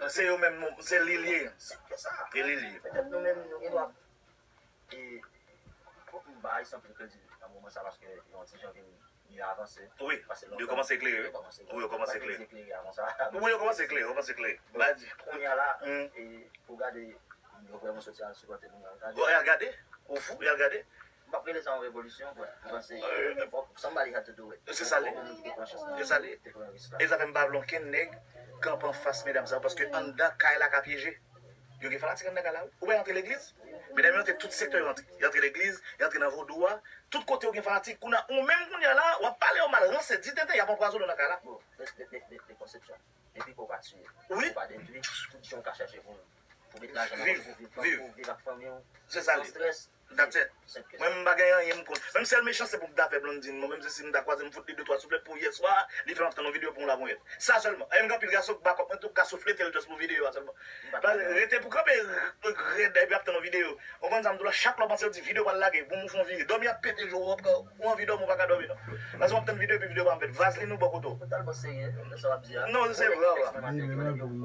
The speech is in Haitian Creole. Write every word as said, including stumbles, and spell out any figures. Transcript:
Se yo menm, se li l ye. Se sa. E li l ye. Petèt nou menm, nou gen dwa. E, fòk m bay Sanpil kredi nan moman sa, paske yon ti jan vin miye avanse. Wi, Pase yo lontan. kòmanse eklere, wi. Yo kòmanse Wi, yo kòmanse eklere. Eklere avan sa. Wi, yo kòmanse eklere, yo kòmanse eklere. Ba di. Kounye a la, Mm. E, pou gade, yo vrèman soti al sipòte moun nan. Bon, e al gade. Ou fou, e al gade. M p ap rele sa yon revolisyon, but m panse Euh, fòk somebody had to do it. Se sa l ye. Fòk yon moun ki te pran chans la. Se sa l ye. Te pran risk la. E sa fè m pa vle okenn nèg kanpe anfas medam sa yo, paske anndan kay la ka pyeje. Yo gen fanatik anndan kay la, wi. Ou wè, yo antre legliz. Medam yo antre tout sektè, yo antre. Yo antre legliz, yo antre nan vodou a. Tout kote yo gen fanatik. Kounye a, ou menm kounye a la, w ap pale yo mal, ranse, di tenten, y ap anpwazonnen w nan kay la. Bon, de, de, de, de, de konsepsyon. Depi ke w pa tiye, Wi. Ou pa detwi, tout jan w ka chache pou, pou met lajan nan Viv, poch pou viv, viv. Pou viv ak fanmi w. Se sa l ye. San strès. That's it. Senp ke sa. Mwen, m pa gen anyen m konn. Menm sèl mechanste pou m ta fè Blondine, mwen, menm se si m ta kwaze m fout li de twa souflèt pou yèswa, li fè m ap tann yon videyo pou yon lamonyèt. Sa sèlman. E m gen anpil gason k bakòp mwen tou, k ka souflete l just pou videyo a sèlman. Rete pou kanpe rèd epi ap tann yon videyo. Ou konprann sa m di w la, chak lè w panse w di videyo pral lage, boum, ou fè yon vire. Dòmi ap pete jou, w ap ka, ou anvi dòmi, ou pa ka dòmi non. Paske w ap tann videyo epi videyo pa anfèt. Vazlin ou bò kote w. Ou tèlman serye nan sa w ap di a. Non, se vre, vre. Tèks mwen maten,